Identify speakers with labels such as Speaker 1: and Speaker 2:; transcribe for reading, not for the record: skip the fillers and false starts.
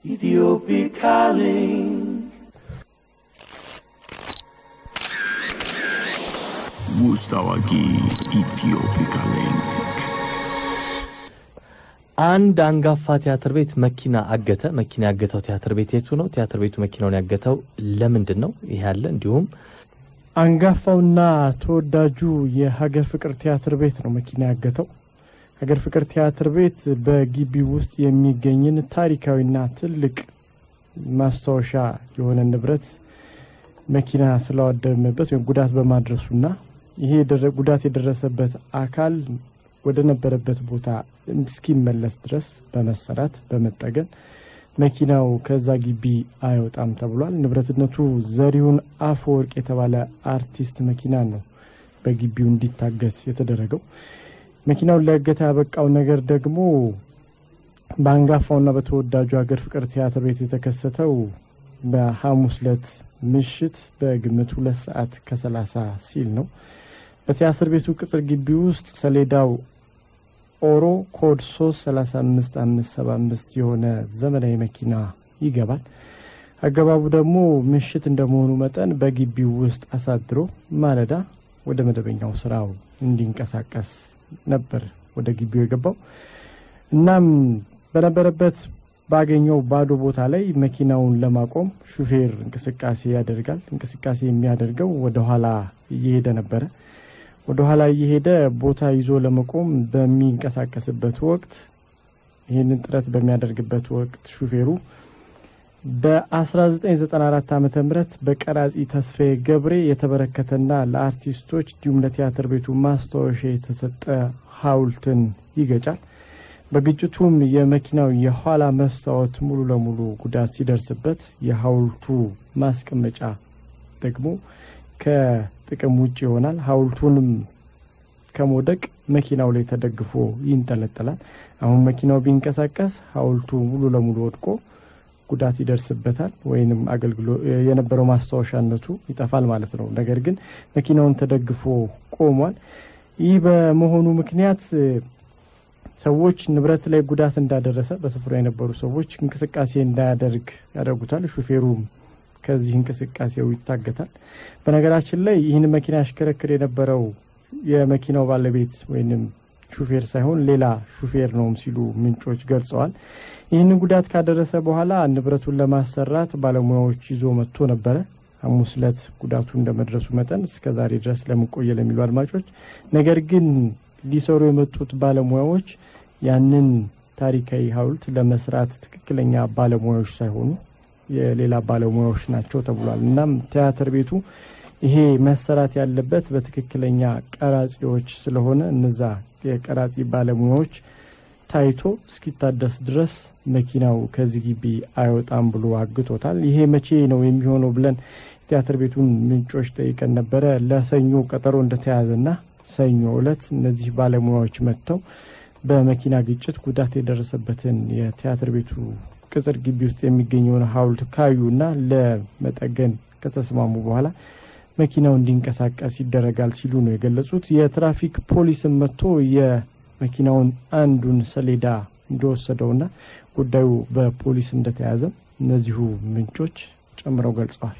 Speaker 1: Ethiopic Link.
Speaker 2: ውስጥ አዋቂ ኢትዮፒካ ሊንክ።
Speaker 3: አንድ አንጋፋ ቲያትር ቤት መኪና አገተ። መኪና ያገተው ቲያትር ቤት የቱ ነው? ቲያትር ቤቱ መኪናውን ያገተው ለምንድን ነው? ይህ ያለ እንዲሁም
Speaker 4: አንጋፋውና ተወዳጁ የሀገር ፍቅር ቲያትር ቤት ነው መኪና ያገተው። ሀገር ፍቅር ቲያትር ቤት በግቢው ውስጥ የሚገኝን ታሪካዊና ትልቅ ማስታወሻ የሆነ ንብረት መኪና ስላወደመበት ወይም ጉዳት በማድረሱና ይሄ ጉዳት የደረሰበት አካል ወደ ነበረበት ቦታ እስኪመለስ ድረስ በመሰራት በመጠገን መኪናው ከዛ ግቢ አይወጣም ተብሏል። ንብረትነቱ ዘሪሁን አፈወርቅ የተባለ አርቲስት መኪና ነው በግቢው እንዲታገት የተደረገው። መኪናውን ለእገታ ያበቃው ነገር ደግሞ በአንጋፋውና በተወዳጁ ሀገር ፍቅር ቲያትር ቤት የተከሰተው በሐሙስ ዕለት ምሽት በግምት 2:30 ሲል ነው። በቲያትር ቤቱ ቅጽር ግቢ ውስጥ ሰሌዳው ኦሮ ኮድ 335575 የሆነ ዘመናዊ መኪና ይገባል። አገባቡ ደግሞ ምሽት እንደመሆኑ መጠን በግቢው ውስጥ አሳድሮ ማለዳ ወደ መደበኛው ስራው እንዲንቀሳቀስ ነበር ወደ ግቢው የገባው። እናም በነበረበት ባገኘው ባዶ ቦታ ላይ መኪናውን ለማቆም ሹፌር እንቅስቃሴ ያደርጋል። እንቅስቃሴ የሚያደርገው ወደኋላ እየሄደ ነበረ። ወደኋላ እየሄደ ቦታ ይዞ ለመቆም በሚንቀሳቀስበት ወቅት፣ ይህንን ጥረት በሚያደርግበት ወቅት ሹፌሩ በ1994 ዓ.ም በቀራጺ ተስፋዬ ገብሬ የተበረከተና ለአርቲስቶች እንዲሁም ለቲያትር ቤቱ ማስታወሻ የተሰጠ ሐውልትን ይገጫል። በግጭቱም የመኪናው የኋላ መስታወት ሙሉ ለሙሉ ጉዳት ሲደርስበት የሐውልቱ ማስቀመጫ ደግሞ ከጥቅም ውጭ ይሆናል። ሐውልቱንም ከመውደቅ መኪናው ላይ ተደግፎ ይንጠለጠላል። አሁን መኪናው ቢንቀሳቀስ ሐውልቱ ሙሉ ለሙሉ ወድቆ ጉዳት ይደርስበታል ወይንም አገልግሎ የነበረው ማስታወሻነቱ ይጠፋል ማለት ነው። ነገር ግን መኪናውን ተደግፎ ቆሟል። ይህ በመሆኑ ምክንያት ሰዎች ንብረት ላይ ጉዳት እንዳደረሰ በስፍራው የነበሩ ሰዎች እንቅስቃሴ እንዳያደርግ ያደርጉታል። ሹፌሩም ከዚህ እንቅስቃሴው ይታገታል። በነገራችን ላይ ይህን መኪና ያሽከረክር የነበረው የመኪናው ባለቤት ወይንም ሹፌር ሳይሆን ሌላ ሹፌር ነውም ሲሉ ምንጮች ገልጸዋል። ይህንን ጉዳት ካደረሰ በኋላ ንብረቱን ለማሰራት ባለሙያዎች ይዞ መጥቶ ነበረ። ሐሙስ ዕለት ጉዳቱ እንደመድረሱ መጠን እስከ ዛሬ ድረስ ለምን ቆየ ለሚሉ አድማጮች፣ ነገር ግን ሊሰሩ የመጡት ባለሙያዎች ያንን ታሪካዊ ሐውልት ለመስራት ትክክለኛ ባለሙያዎች ሳይሆኑ የሌላ ባለሙያዎች ናቸው ተብሏል። እናም ቲያትር ቤቱ ይሄ መሰራት ያለበት በትክክለኛ ቀራጺዎች ስለሆነ እነዛ የቀራጺ ባለሙያዎች ታይቶ እስኪታደስ ድረስ መኪናው ከዚህ ግቢ አይወጣም ብሎ አግቶታል። ይሄ መቼ ነው የሚሆነው ብለን ቲያትር ቤቱን ምንጮች ጠይቀን ነበረ። ለሰኞ ቀጠሮ እንደተያዘና ሰኞ ዕለት እነዚህ ባለሙያዎች መጥተው በመኪና ግጭት ጉዳት የደረሰበትን የቲያትር ቤቱ ቅጽር ግቢ ውስጥ የሚገኘውን ሐውልት ካዩና ለመጠገን ከተስማሙ በኋላ መኪናው እንዲንቀሳቀስ ይደረጋል ሲሉ ነው የገለጹት። የትራፊክ ፖሊስም መጥቶ የመኪናውን አንዱን ሰሌዳ እንደወሰደውና ጉዳዩ በፖሊስ እንደተያዘ እነዚሁ ምንጮች ጨምረው ገልጸዋል።